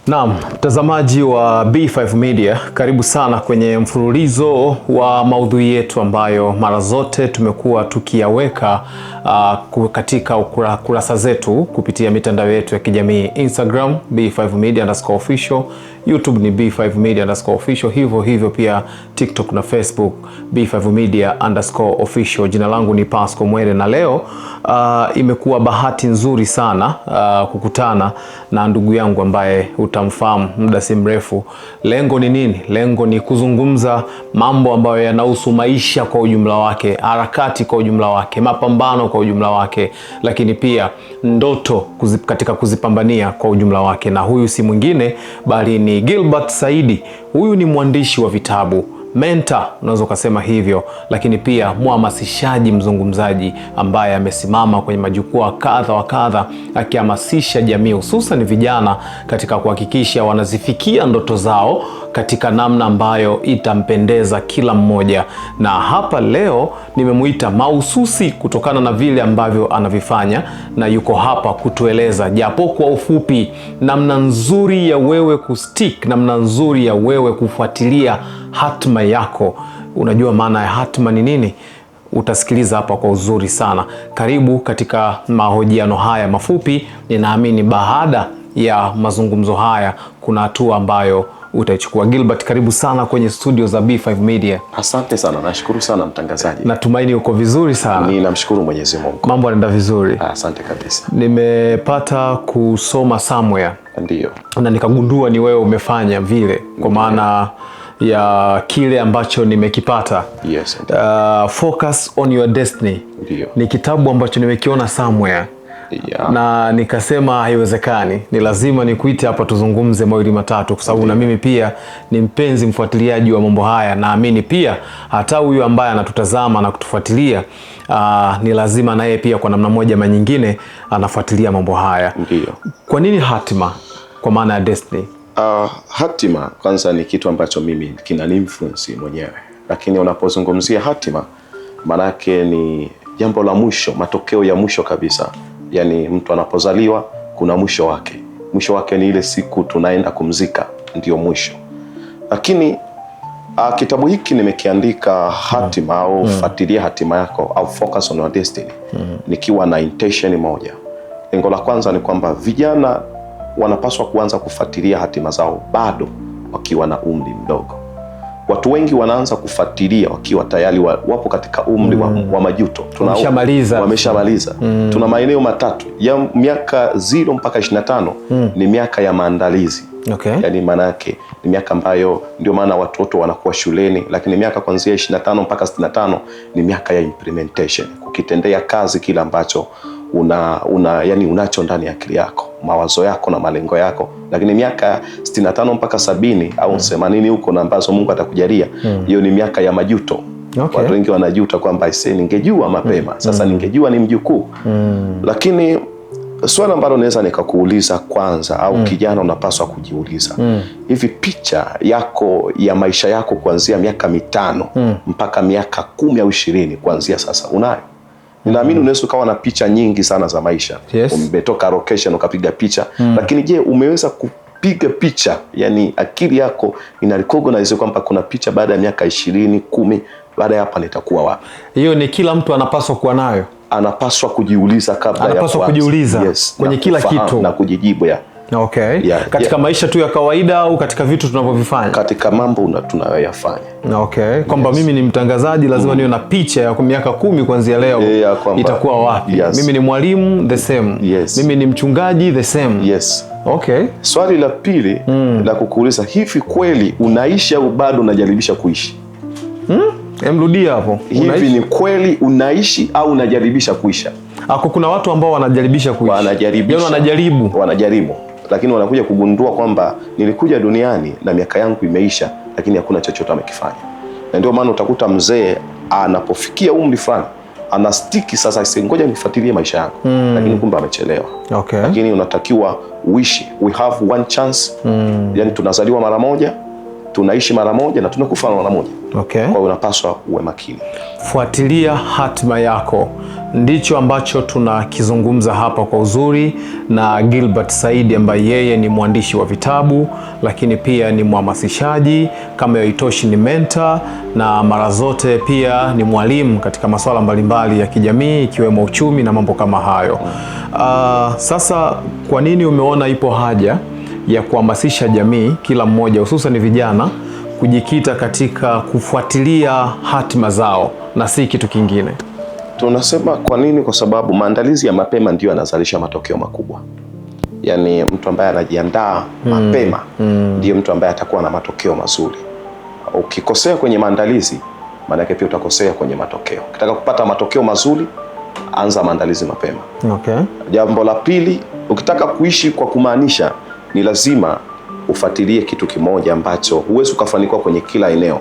Naam, mtazamaji wa B5 Media, karibu sana kwenye mfululizo wa maudhui yetu ambayo mara zote tumekuwa tukiyaweka katika kurasa zetu kupitia mitandao yetu ya kijamii Instagram B5 Media_official, YouTube ni B5 Media_official, hivyo hivyo pia TikTok na Facebook B5 Media_official. Jina langu ni Pasco Mwere na leo imekuwa bahati nzuri sana kukutana na ndugu yangu ambaye utamfahamu muda si mrefu. Lengo ni nini? Lengo ni kuzungumza mambo ambayo yanahusu maisha kwa ujumla wake, harakati kwa ujumla wake, mapambano kwa ujumla wake, lakini pia ndoto katika kuzipambania kwa ujumla wake. Na huyu si mwingine bali ni Gilbert Saidi. Huyu ni mwandishi wa vitabu, mentor unaweza ukasema hivyo, lakini pia mhamasishaji, mzungumzaji ambaye amesimama kwenye majukwaa kadha wa kadha akihamasisha jamii hususan vijana katika kuhakikisha wanazifikia ndoto zao katika namna ambayo itampendeza kila mmoja. Na hapa leo nimemuita mahususi kutokana na vile ambavyo anavifanya, na yuko hapa kutueleza japo kwa ufupi namna nzuri ya wewe kustick, namna nzuri ya wewe kufuatilia hatma yako. Unajua maana ya hatma ni nini? Utasikiliza hapa kwa uzuri sana. Karibu katika mahojiano haya mafupi. Ninaamini baada ya mazungumzo haya kuna hatua ambayo utaichukua. Gilbert, karibu sana kwenye studio za B5 Media. Asante sana, nashukuru sana mtangazaji. Natumaini uko vizuri sana. Ninamshukuru Mwenyezi Mungu. Mambo yanaenda vizuri. Asante kabisa. Nimepata kusoma somewhere na nikagundua ni wewe umefanya vile, kwa maana ya kile ambacho nimekipata. Focus on Your Destiny ni kitabu ambacho nimekiona somewhere na nikasema haiwezekani, ni lazima nikuite hapa tuzungumze mawili matatu, kwa sababu na mimi pia ni mpenzi mfuatiliaji wa mambo haya. Naamini pia hata huyu ambaye anatutazama na kutufuatilia ni lazima naye pia kwa namna moja ama nyingine anafuatilia mambo haya. Kwa nini hatima, kwa maana ya destiny? Hatima kwanza ni kitu ambacho mimi kina influence mwenyewe, lakini unapozungumzia hatima maanake ni jambo la mwisho, matokeo ya mwisho kabisa. Yaani mtu anapozaliwa kuna mwisho wake, mwisho wake ni ile siku tunaenda kumzika, ndio mwisho. Lakini kitabu hiki nimekiandika hatima au fuatilia hatima yako au focus on your destiny nikiwa na intention moja. Lengo la kwanza ni kwamba vijana wanapaswa kuanza kufuatilia hatima zao bado wakiwa na umri mdogo. Watu wengi wanaanza kufuatilia wakiwa tayari wapo katika umri wa majuto. Wameshamaliza. Wameshamaliza. Tuna maeneo matatu ya miaka 0 mpaka 25 ni miaka ya maandalizi. Yaani maana yake ni miaka ambayo ndio maana watoto wanakuwa shuleni, lakini miaka kuanzia 25 mpaka 65 ni miaka ya implementation, kukitendea kazi kile ambacho una, una yani unacho ndani ya akili yako, mawazo yako na malengo yako. Lakini miaka 65 mpaka 70 au 80 huko na ambazo Mungu atakujalia, hiyo ni miaka ya majuto. Watu wengi wanajuta kwamba aisee, ningejua mapema, sasa ningejua ni mjukuu. Lakini swala ambalo naweza nikakuuliza kwanza au kijana unapaswa kujiuliza, hivi picha yako ya maisha yako kuanzia miaka 5 mpaka miaka 10 au 20 kuanzia sasa unayo? Ninaamini unaweza ukawa na picha nyingi sana za maisha. Umetoka location ukapiga picha, lakini je, umeweza kupiga picha, yani akili yako ina recognize kwamba kuna picha baada ya miaka 20, 10, baada ya hapa nitakuwa wapi? Hiyo ni kila mtu anapaswa kuwa nayo. Anapaswa kujiuliza kabla ya Anapaswa kuanza. kujiuliza kwenye na kila kufahamu kitu. na kujijibu ya. Katika maisha tu ya kawaida au katika vitu tunavyovifanya? Katika mambo tunayoyafanya. Kwamba mimi ni mtangazaji, lazima niwe na picha ya miaka 10 kuanzia leo Yeah, kwamba itakuwa wapi? Mimi ni mwalimu, the same. Mimi ni mchungaji, the same. Swali la pili la kukuuliza, hivi kweli unaishi au bado unajaribisha kuishi? Emrudia hapo. Hivi Unaishi? ni kweli unaishi au unajaribisha kuisha? Ako, kuna watu ambao wanajaribisha kuishi. Wanajaribisha. Yaani wanajaribu. Wanajaribu. Lakini wanakuja kugundua kwamba nilikuja duniani na miaka yangu imeisha, lakini hakuna chochote amekifanya. Na ndio maana utakuta mzee anapofikia umri fulani anastiki sasa, ngoja nifuatilie maisha yangu, lakini kumbe amechelewa. Lakini unatakiwa uishi. We have one chance. Yani tunazaliwa mara moja, tunaishi mara moja na tunakufa mara moja. Kwa hiyo unapaswa uwe makini. Fuatilia hatima yako. Ndicho ambacho tunakizungumza hapa kwa uzuri na Gilbert Saidi ambaye yeye ni mwandishi wa vitabu, lakini pia ni mhamasishaji, kama haitoshi ni mentor, na mara zote pia ni mwalimu katika masuala mbalimbali ya kijamii ikiwemo uchumi na mambo kama hayo. Sasa kwa nini umeona ipo haja ya kuhamasisha jamii, kila mmoja hususan vijana, kujikita katika kufuatilia hatima zao na si kitu kingine? Tunasema kwa nini? Kwa sababu maandalizi ya mapema ndiyo yanazalisha matokeo makubwa. Yaani mtu ambaye anajiandaa mapema ndiyo mtu ambaye atakuwa na matokeo mazuri. Ukikosea kwenye maandalizi, maana yake pia utakosea kwenye matokeo. Ukitaka kupata matokeo mazuri, anza maandalizi mapema. Okay. Jambo la pili, ukitaka kuishi kwa kumaanisha, ni lazima ufuatilie kitu kimoja ambacho huwezi ukafanikiwa kwenye kila eneo.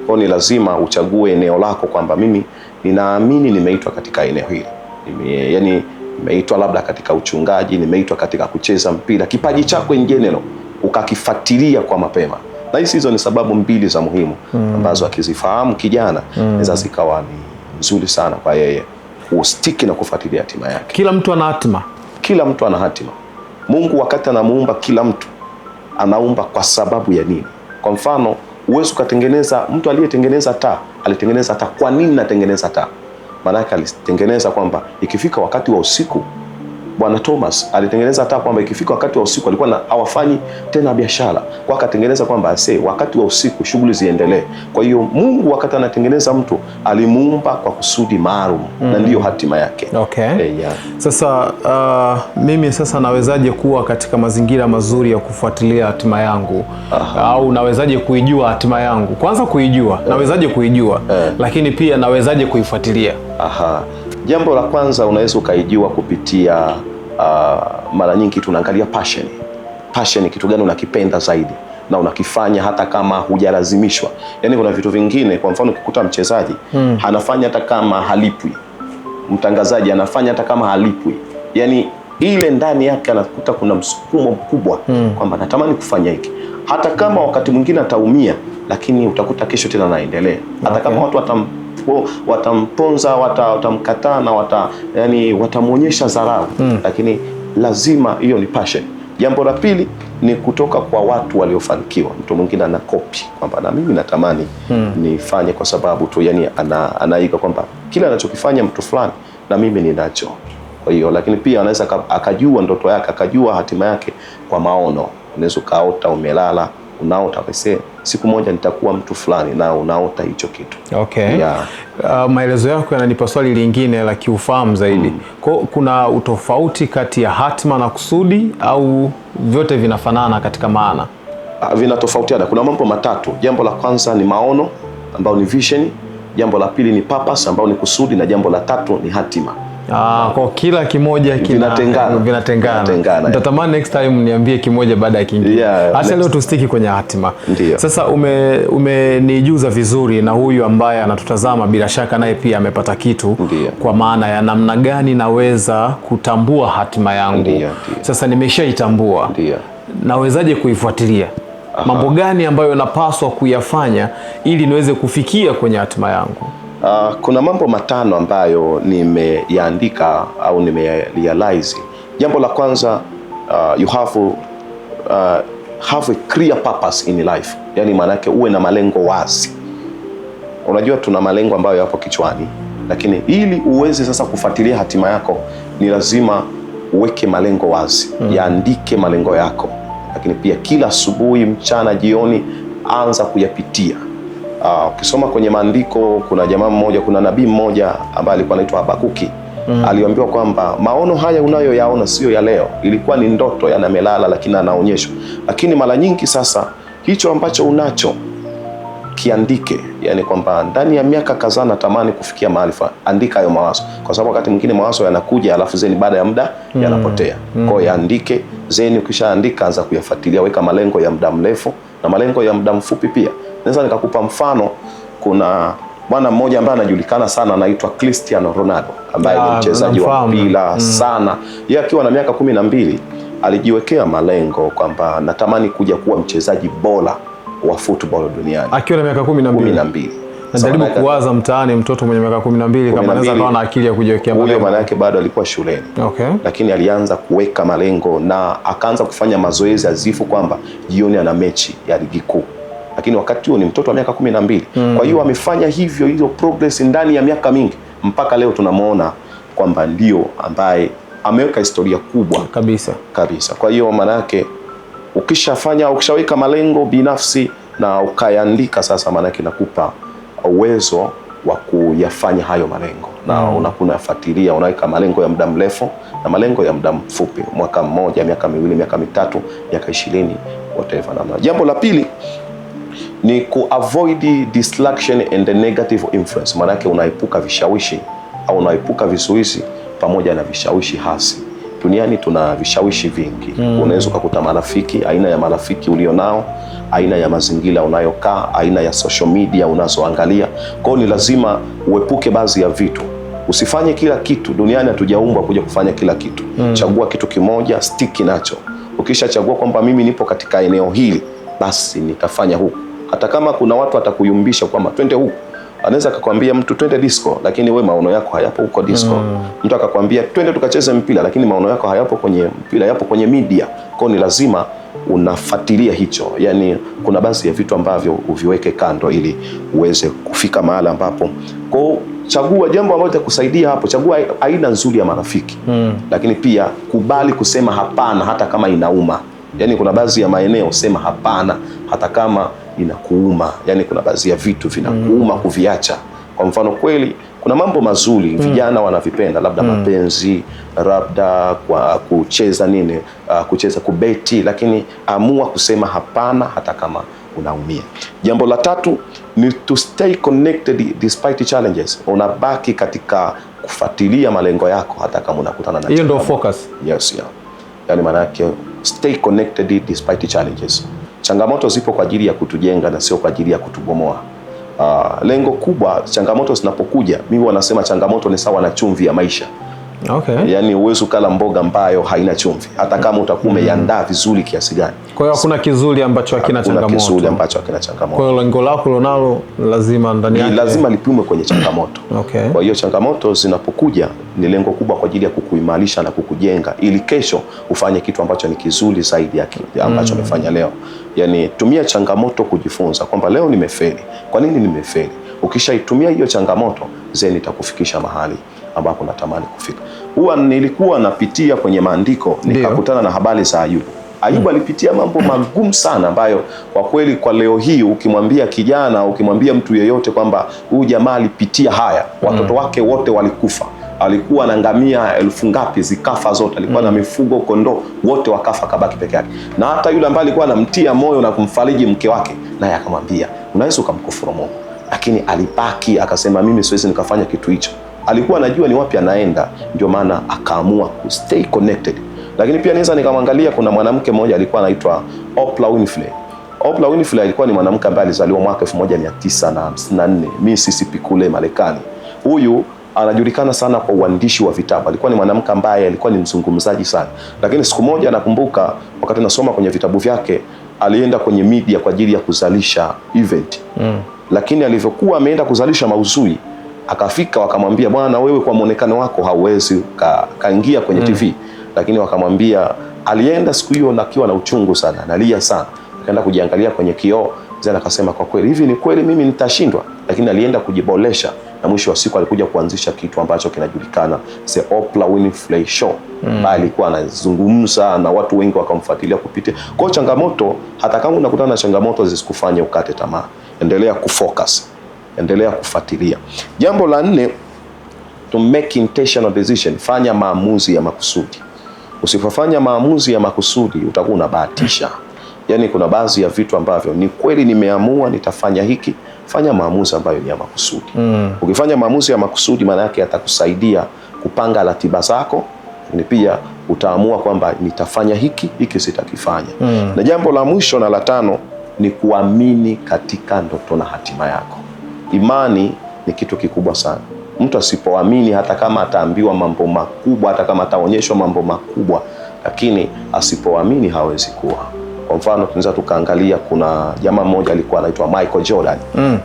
Kwa ni lazima uchague eneo lako kwamba mimi ninaamini nimeitwa katika eneo hili. Yaani nimeitwa labda katika uchungaji, nimeitwa katika kucheza mpira. Kipaji chako in general ukakifuatilia kwa mapema. Na hizo ni sababu mbili za muhimu ambazo akizifahamu kijana inaweza zikawa ni nzuri sana kwa yeye kustiki na kufuatilia hatima yake. Kila mtu ana hatima. Kila mtu ana hatima. Mungu wakati anamuumba kila mtu, anaumba kwa sababu ya nini? Kwa mfano, uwezo ukatengeneza, mtu aliyetengeneza taa, alitengeneza taa. Kwa nini natengeneza taa? Maana yake alitengeneza kwamba ikifika wakati wa usiku, Bwana Thomas alitengeneza taa kwamba ikifika wakati wa usiku alikuwa hawafanyi tena biashara. Kwa akatengeneza kwamba wakati wa usiku shughuli ziendelee. Kwa hiyo Mungu wakati anatengeneza mtu alimuumba kwa kusudi maalum na ndiyo hatima yake. Okay. Yeah. Sasa mimi sasa nawezaje kuwa katika mazingira mazuri ya kufuatilia hatima yangu? Au nawezaje kuijua hatima yangu? Kwanza kuijua, nawezaje kuijua? Lakini pia nawezaje kuifuatilia? Aha. Jambo la kwanza unaweza ukaijua kupitia mara nyingi tunaangalia passion. Passion ni kitu gani unakipenda zaidi na unakifanya hata kama hujalazimishwa. Yaani kuna vitu vingine, kwa mfano ukikuta mchezaji anafanya hata kama halipwi. Mtangazaji anafanya hata kama halipwi. Yaani ile ndani yake anakuta kuna msukumo mkubwa kwamba natamani kufanya hiki. Hata kama wakati mwingine ataumia, lakini utakuta kesho tena anaendelea. Hata kama watu watamponza, watamkataa na yani watamuonyesha dharau, lakini lazima hiyo ni passion. Jambo la pili ni kutoka kwa watu waliofanikiwa. Mtu mwingine ana copy kwamba na mimi natamani nifanye kwa sababu tu, yani anaiga kwamba kila anachokifanya mtu fulani na mimi ninacho. Kwa hiyo lakini pia anaweza akajua ndoto yake, akajua hatima yake kwa maono. Unaweza ukaota umelala, unaota pese siku moja nitakuwa mtu fulani, na unaota hicho kitu. Okay. Yeah. Maelezo yako yananipa swali lingine la kiufahamu zaidi. Kuna utofauti kati ya hatima na kusudi au vyote vinafanana katika maana? Vinatofautiana. Kuna mambo matatu. Jambo la kwanza ni maono ambao ni vision, jambo la pili ni purpose ambao ni kusudi, na jambo la tatu ni hatima. Kwa kila kimoja vinatengana. Nitatamani next time niambie kimoja baada ya kingine. Hasa leo tustiki kwenye hatima. Ndiyo. Sasa umenijuza vizuri, na huyu ambaye anatutazama bila shaka naye pia amepata kitu. Ndiyo. Kwa maana ya namna gani naweza kutambua hatima yangu. Ndiyo. Sasa nimeshaitambua. Ndiyo. Nawezaje kuifuatilia? Mambo gani ambayo napaswa kuyafanya ili niweze kufikia kwenye hatima yangu? Kuna mambo matano ambayo nimeyaandika au nimerealize. Jambo la kwanza, you have a clear purpose in life. Yani maana yake uwe na malengo wazi. Unajua tuna malengo ambayo yapo kichwani, lakini ili uweze sasa kufuatilia hatima yako ni lazima uweke malengo wazi. Yaandike malengo yako. Lakini pia kila asubuhi, mchana, jioni anza kuyapitia. Ukisoma kwenye maandiko kuna jamaa mmoja, kuna nabii mmoja ambaye alikuwa anaitwa Habakuki. Aliambiwa kwamba maono haya unayoyaona sio ya leo, ilikuwa ni ndoto, yana melala lakini anaonyeshwa. Lakini mara nyingi sasa hicho ambacho unacho kiandike, yani kwamba ndani ya miaka kadhaa natamani kufikia mahali fulani. Andika hayo mawazo, kwa sababu wakati mwingine mawazo yanakuja alafu zeni baada ya muda yanapotea. Kwa hiyo yaandike, zeni ukishaandika anza kuyafuatilia, weka malengo ya muda mrefu na malengo ya muda mfupi pia. Naweza nikakupa mfano. Kuna bwana mmoja ambaye anajulikana sana anaitwa Cristiano Ronaldo ambaye ni mchezaji wa mpira sana. Yeye akiwa na miaka 12 alijiwekea malengo kwamba natamani kuja kuwa mchezaji bora wa football duniani. Akiwa na miaka 12. Najaribu kuwaza mtaani mtoto mwenye miaka 12 kama anaweza kuwa na akili ya kujiwekea malengo. Huyo maana yake bado alikuwa shuleni. Okay. Lakini alianza kuweka malengo na akaanza kufanya mazoezi azifu kwamba jioni ana mechi ya ligi kuu. Lakini wakati huo ni mtoto wa miaka 12. Kwa hiyo amefanya hivyo hizo progress ndani ya miaka mingi mpaka leo tunamuona kwamba ndio ambaye ameweka historia kubwa kabisa kabisa. Kwa hiyo maana yake ukishafanya, ukishaweka malengo binafsi na ukayaandika, sasa maana yake inakupa uwezo wa kuyafanya hayo malengo na unakunafuatilia, unaweka malengo ya muda mrefu na malengo ya muda mfupi, mwaka mmoja, miaka miwili, miaka mitatu, miaka 20, whatever namna. Jambo la pili ni ku avoid distraction and the negative influence. Maana yake unaepuka vishawishi au unaepuka vizuizi pamoja na vishawishi hasi. Duniani tuna vishawishi vingi. Unaweza kukuta marafiki, aina ya marafiki ulionao, aina ya mazingira unayokaa, aina ya social media unazoangalia. Kwa hiyo ni lazima uepuke baadhi ya vitu. Usifanye kila kitu. Duniani hatujaumbwa kuja kufanya kila kitu. Chagua kitu kimoja, stick nacho. Ukishachagua kwamba mimi nipo katika eneo hili, basi nitafanya huku. Hata kama kuna watu watakuyumbisha kwamba twende huku, anaweza akakwambia mtu twende disco, lakini we maono yako hayapo huko disco. Mtu akakwambia twende tukacheze mpira, lakini maono yako hayapo kwenye mpira, yapo kwenye media. Kwa ni lazima unafuatilia hicho. Yani kuna baadhi ya vitu ambavyo uviweke kando ili uweze kufika mahala ambapo. Kwa chagua jambo ambalo litakusaidia hapo, chagua aina nzuri ya marafiki. Lakini pia kubali kusema hapana hata kama inauma. Yani kuna baadhi ya maeneo sema hapana hata kama inakuuma. Yani kuna baadhi ya vitu vinakuuma kuviacha. Kwa mfano kweli kuna mambo mazuri vijana wanavipenda, labda mapenzi, labda kwa kucheza nini, kucheza kubeti, lakini amua kusema hapana hata kama unaumia. Jambo la tatu ni to stay connected despite challenges. Unabaki katika kufuatilia malengo yako hata kama unakutana na hiyo ndio focus. Yes, yeah. Yani maana yake stay connected despite challenges. Changamoto zipo kwa ajili ya kutujenga na sio kwa ajili ya kutubomoa. Lengo kubwa, changamoto zinapokuja, mimi wanasema changamoto ni sawa na chumvi ya maisha. Okay. Yani huwezi kula mboga ambayo haina chumvi hata kama utakuwa umeiandaa vizuri kiasi gani. Kwa hiyo hakuna kizuri ambacho hakina changamoto. Hakuna kizuri ambacho hakina changamoto. Kwa hiyo lengo lako ulilonalo lazima ndani yake lazima lipimwe kwenye changamoto. Okay. Kwa hiyo changamoto zinapokuja ni lengo kubwa kwa ajili ya kukuimarisha na kukujenga ili kesho ufanye kitu ambacho ni kizuri zaidi ya kile ambacho umefanya leo. Yani tumia changamoto kujifunza kwamba leo nimefeli. Kwa nini nimefeli? Ukishaitumia hiyo changamoto, zeni itakufikisha mahali ambapo natamani kufika. Huwa nilikuwa napitia kwenye maandiko nikakutana na habari za Ayubu. Ayubu alipitia mambo magumu sana ambayo kwa kweli kwa leo hii ukimwambia kijana, ukimwambia mtu yeyote kwamba huyu jamaa alipitia haya, watoto wake wote walikufa. Alikuwa na ngamia 1000 ngapi zikafa zote, alikuwa na mifugo kondoo wote wakafa, kabaki peke yake. Na hata yule ambaye alikuwa anamtia moyo na kumfariji mke wake, naye akamwambia unaweza ukamkufuru Mungu, lakini alibaki akasema mimi siwezi nikafanya kitu hicho. Alikuwa anajua ni wapi anaenda, ndio maana akaamua ku stay connected. Lakini pia naweza nikamwangalia, kuna mwanamke mmoja alikuwa anaitwa Oprah Winfrey. Oprah Winfrey alikuwa ni mwanamke ambaye alizaliwa mwaka 1954 Mississippi kule Marekani. Huyu anajulikana sana kwa uandishi wa vitabu. Alikuwa ni mwanamke ambaye alikuwa ni mzungumzaji sana. Lakini siku moja nakumbuka wakati nasoma kwenye vitabu vyake, alienda kwenye media kwa ajili ya kuzalisha event. Lakini alivyokuwa ameenda kuzalisha mauzui, akafika wakamwambia, bwana wewe kwa muonekano wako hauwezi kaingia kwenye TV. Lakini wakamwambia, alienda siku hiyo akiwa na uchungu sana, analia sana. Akaenda kujiangalia kwenye kioo, zena akasema kwa kweli hivi ni kweli mimi nitashindwa? Lakini alienda kujiboresha na mwisho wa siku alikuja kuanzisha kitu ambacho kinajulikana The Oprah Winfrey Show. Alikuwa anazungumza na watu wengi wakamfuatilia kupitia. Kwa changamoto, hata kama unakutana na changamoto zisikufanye ukate tamaa. Endelea kufocus. Endelea kufuatilia. Jambo la nne, to make intentional decision, fanya maamuzi ya makusudi. Usipofanya maamuzi ya makusudi utakuwa unabahatisha. Yani kuna baadhi ya vitu ambavyo ni kweli nimeamua nitafanya hiki, fanya maamuzi ambayo ni ya makusudi. Ukifanya maamuzi ya makusudi maana yake yatakusaidia kupanga ratiba zako, lakini pia utaamua kwamba nitafanya hiki, hiki sitakifanya. Na jambo la mwisho na la tano ni kuamini katika ndoto na hatima yako. Imani ni kitu kikubwa sana. Mtu asipoamini, hata kama ataambiwa mambo makubwa, hata kama ataonyeshwa mambo makubwa, lakini asipoamini hawezi kuwa. Kwa mfano tunaweza tukaangalia, kuna jamaa mmoja alikuwa anaitwa Michael Jordan.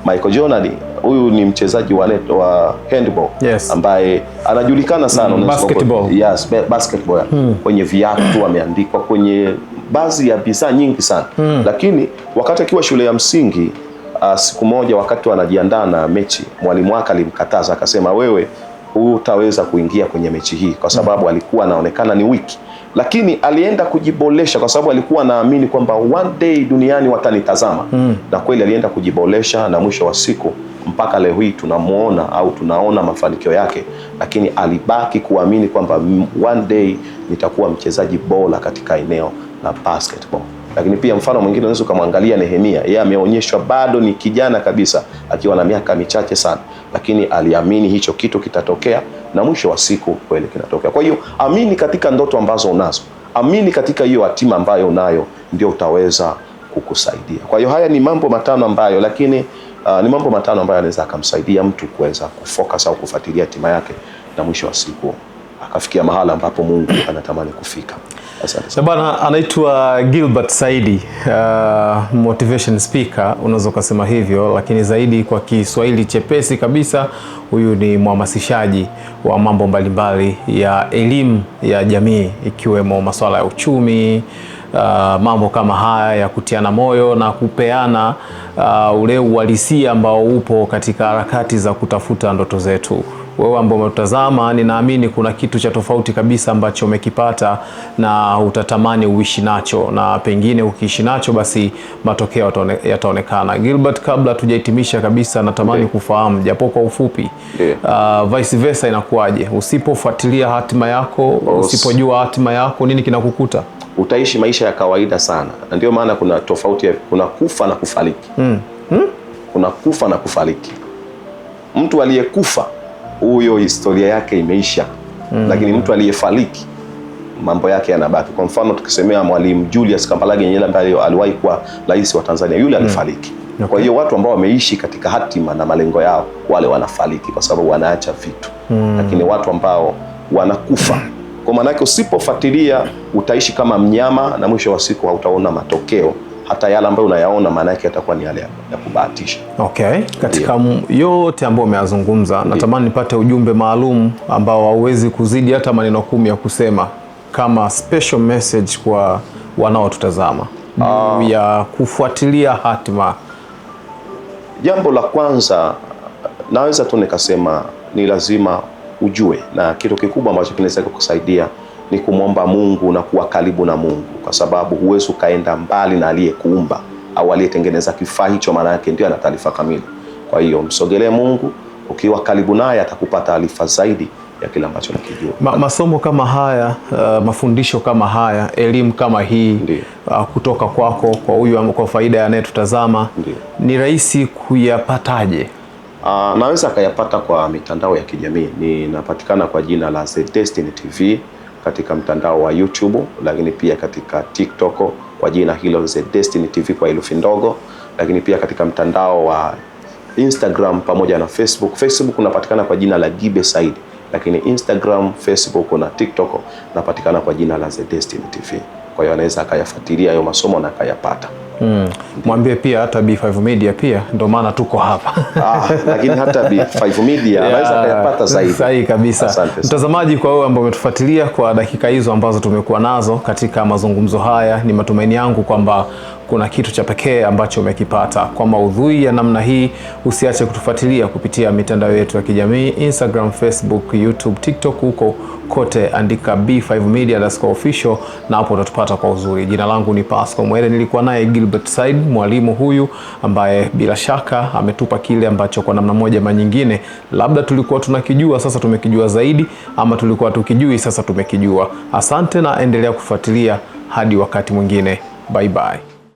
Michael Jordan Huyu ni mchezaji wa handball, Yes. ambaye anajulikana sana, unaweza Basketball. Yes, basketball. Kwenye viatu ameandikwa, kwenye baadhi ya bidhaa nyingi sana. Lakini wakati akiwa shule ya msingi, siku moja wakati wanajiandaa na mechi, mwalimu wake alimkataza akasema, wewe hutaweza kuingia kwenye mechi hii, kwa sababu alikuwa anaonekana ni weak. Lakini alienda kujiboresha kwa sababu alikuwa anaamini kwamba one day duniani watanitazama. Na kweli alienda kujiboresha, na mwisho wa siku mpaka leo hii tunamuona au tunaona mafanikio yake, lakini alibaki kuamini kwamba one day nitakuwa mchezaji bora katika eneo la basketball. Lakini pia mfano mwingine unaweza ukamwangalia Nehemia, yeye ameonyeshwa bado ni kijana kabisa akiwa na miaka michache sana, lakini aliamini hicho kitu kitatokea, na mwisho wa siku kweli kinatokea. Kwa hiyo amini katika ndoto ambazo unazo, amini katika hiyo hatima ambayo unayo, ndio utaweza kukusaidia. Kwa hiyo haya ni mambo matano ambayo lakini ni mambo matano ambayo anaweza akamsaidia mtu kuweza kufocus au kufuatilia hatima yake, na mwisho wa siku akafikia mahala ambapo Mungu anatamani kufika. Asante sana. Bwana anaitwa Gilbert Saidi, motivation speaker unaweza ukasema hivyo, lakini zaidi kwa Kiswahili chepesi kabisa, huyu ni mhamasishaji wa mambo mbalimbali ya elimu ya jamii ikiwemo masuala ya uchumi, mambo kama haya ya kutiana moyo na kupeana ule uhalisia ambao upo katika harakati za kutafuta ndoto zetu. Wewe ambao umetazama, ninaamini kuna kitu cha tofauti kabisa ambacho umekipata na utatamani uishi nacho, na pengine ukiishi nacho basi matokeo yataonekana. Gilbert, kabla tujahitimisha kabisa, natamani kufahamu japo kwa ufupi, vice versa inakuwaje? Usipofuatilia hatima yako, usipojua hatima yako, nini kinakukuta? Utaishi maisha ya kawaida sana, na ndio maana kuna tofauti, kuna kufa na kufariki. Kuna kufa na kufariki. Mtu aliyekufa huyo historia yake imeisha, lakini mtu aliyefariki mambo yake yanabaki. Kwa mfano tukisemea Mwalimu Julius Kambarage Nyerere ambaye aliwahi kuwa rais wa Tanzania, yule alifariki. Kwa hiyo watu ambao wameishi katika hatima na malengo yao, wale wanafariki kwa sababu wanaacha vitu. Lakini watu ambao wanakufa, kwa maana yake usipofuatilia utaishi kama mnyama, na mwisho wa siku hautaona matokeo. Hata yale ambayo unayaona maana yake yatakuwa ni yale ya kubahatisha. Okay, katika yote ambayo umeyazungumza, natamani nipate ujumbe maalum ambao hauwezi kuzidi hata maneno 10 ya kusema kama special message kwa wanaotutazama ya kufuatilia hatima. Jambo la kwanza naweza tu nikasema ni lazima ujue, na kitu kikubwa ambacho kinaweza kukusaidia ni kumwomba Mungu na kuwa karibu na Mungu, kwa sababu huwezi ukaenda mbali na aliyekuumba au aliyetengeneza kifaa hicho, maana yake ndio ana taarifa kamili. Kwa hiyo msogelee Mungu, ukiwa karibu naye atakupa taarifa zaidi ya kile ambacho unakijua. Masomo kama haya, mafundisho kama haya, elimu kama hii kutoka kwako kwa huyu, kwa faida anayetutazama, ni rahisi kuyapataje? Naweza akayapata kwa mitandao ya kijamii. Ninapatikana kwa jina la The Destiny TV katika mtandao wa YouTube, lakini pia katika TikTok kwa jina hilo The Destiny TV kwa herufi ndogo, lakini pia katika mtandao wa Instagram pamoja na Facebook. Facebook unapatikana kwa jina la Gibe Saidi, lakini Instagram, Facebook na TikTok napatikana kwa jina la The Destiny TV. Kwa hiyo anaweza akayafuatilia hayo masomo na akayapata. Mwambie pia hata B5 Media pia ndio maana tuko hapa. Lakini hata B5 Media anaweza akayapata zaidi. Sahihi kabisa. Mtazamaji, kwa wewe ambao umetufuatilia kwa dakika hizo ambazo tumekuwa nazo katika mazungumzo haya, ni matumaini yangu kwamba kuna kitu cha pekee ambacho umekipata. Kwa maudhui ya namna hii, usiache kutufuatilia kupitia mitandao yetu ya kijamii, Instagram, Facebook, YouTube, TikTok, huko kote andika B5 Media_official na hapo utatupata kwa uzuri. Jina langu ni Pascal Mwere, nilikuwa naye Gilbert Said, mwalimu huyu ambaye bila shaka ametupa kile ambacho kwa namna moja ama nyingine labda tulikuwa tunakijua, sasa tumekijua zaidi, ama tulikuwa tukijui, sasa tumekijua. Asante na endelea kufuatilia hadi wakati mwingine. Bye bye.